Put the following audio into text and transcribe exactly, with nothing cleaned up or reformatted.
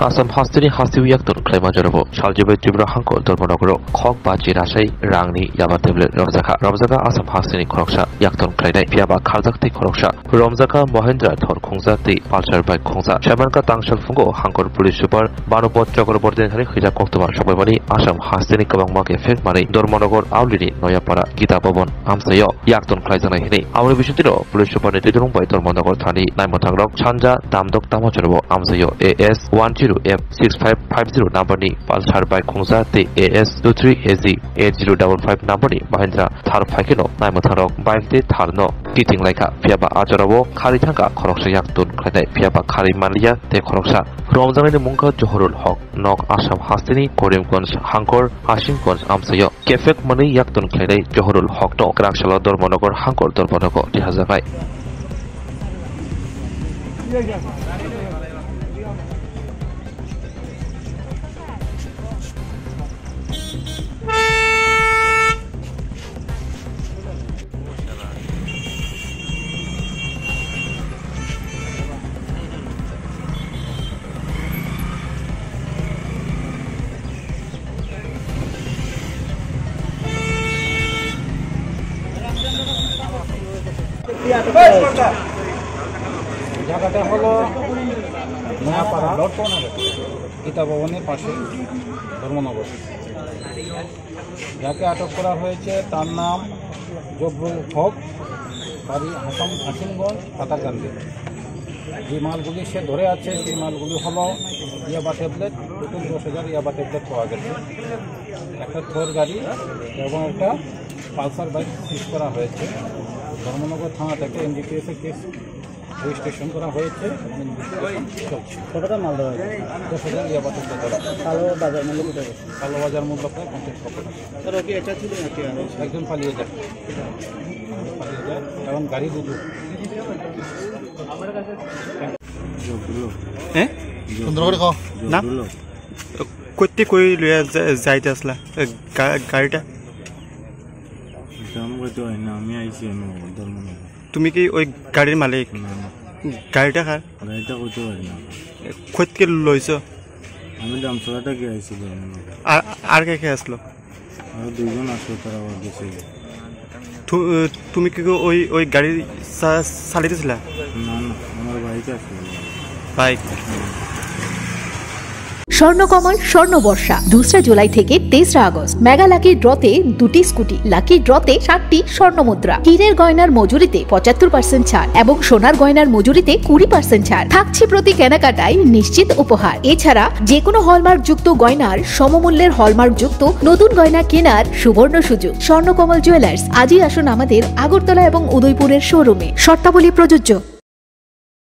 Assam hasteni hasteo yakton khlaima jorabo saljibai Tripura hangkor Dharmanagaro khok bachi rasai rangni yaba tablet romjakha. Romjakha Assam hasteni khoroksa yakton khlainai, phiyaba kharjak tei khoroksa romjakha Mahindra Thar khungja tei Pulsar bike khungja. Saimankha tangsalphungo hangkor police super Bhanupad Chakraborty ni thani hwijak koktwma sokbaimani Assam hasteni kwbangma khe phek manwi Dharmanagar aulini Noyapara Gita Bhavan amchaio yakton khlaijaknai hwnwi. Aboni bisingtwi police super ni twidirok bai Dharmanagar thani naimwthangrok sanja damdok tamo chorbo amchaio A S one zero F six five five zero number ni Pulsar bike khungja tei A S two three A G eight zero double five number ni Mahindra Thar phaikheno naimwthangrok bike tei Thar no kiting laikha, phiyaba a jorao khari thangkha khoroksa yakton khlainai, phiyaba khari manliya tei khoroksa romjaknaini mungkha Johorul Hok, nok Assam hasteni Karimganj hangkor Asimganj amchaio. Kephek manwi yakton khlainai Johorul Hokno kwraksalo Dharmanagar hangkor Dharmanagar tihajaknai. জায়গাটা হলো নয়াপাড়া, গীতা ভবনের পাশে, ধর্মনগর। যাকে আটক করা হয়েছে তার নাম জবরুল হক, বাড়ি হাসাম, হাসিমগঞ্জ, পাথারকান্দি। যে মালগুলি সে ধরে আছে, সেই মালগুলি হলো ইয়াবা ট্যাবলেট, টোটাল দশ হাজার ইয়াবা ট্যাবলেট পাওয়া গেছে। একটা থর গাড়ি এবং একটা পালসার বাইক সিজ করা হয়েছে। ধর্মনগর থানা থেকে এনডিপিএস এ কেস রেজিস্ট্রেশন করা হয়েছে এবং ইনভেস্টিগেশন চলছে। কতটা মাল ধরা হয়েছে? দশ হাজার ইয়াবা ট্যাবলেট ধরা। কালো বাজার মূল্য কত হয়েছে? কালো বাজার মূল্য প্রায় পঞ্চাশ লক্ষ টাকা। স্যার, ওকে এটা ছিল নাকি আরো? একজন পালিয়ে যায়, পালিয়ে যায়, কারণ গাড়ি দুটো। হ্যাঁ? সুন্দর করে কও। না? কইতে কই লইয়া যা-, যাইতে আসলা? এ, গা-, গাড়িটা? এটা আমি কইতে পারি না, আমি আইছি এমনি ধর্মনগর। তুমি কি ওই গাড়ির মালিক? না, না। গাড়িটা কার? গাড়িটা কইতে পারি না। এ, কইতে লইছো? আমি দামসরা থেকে আইছি ধর্মনগর। আর, আর কে কে আসলো? আরো দুইজন আসলো, তারা আবার গেছে। তু-, তুমি কি ওই, ওই গাড়ি চা-, চালাইতেছিলা? না, না, আমার বাইক আসলো। বাইক। স্বর্ণকমল স্বর্ণবর্ষা দুসরা জুলাই থেকে তেসরা আগস্ট। মেগা লাকি ড্রতে দুটি স্কুটি, লাকি ড্রতে সাতটি স্বর্ণ মুদ্রা, হীরের গয়নার মজুরিতে পঁচাত্তর পার্সেন্ট ছাড় এবং সোনার গয়নার মজুরিতে কুড়ি পার্সেন্ট ছাড় থাকছে। প্রতি কেনাকাটায় নিশ্চিত উপহার। এছাড়া যে কোনো হলমার্কযুক্ত গয়নার সমমূল্যের হলমার্কযুক্ত নতুন গয়না কেনার সুবর্ণ সুযোগ। স্বর্ণকমল জুয়েলার্স, আজই আসুন আমাদের আগরতলা এবং উদয়পুরের শোরুমে। শর্তাবলী প্রযোজ্য।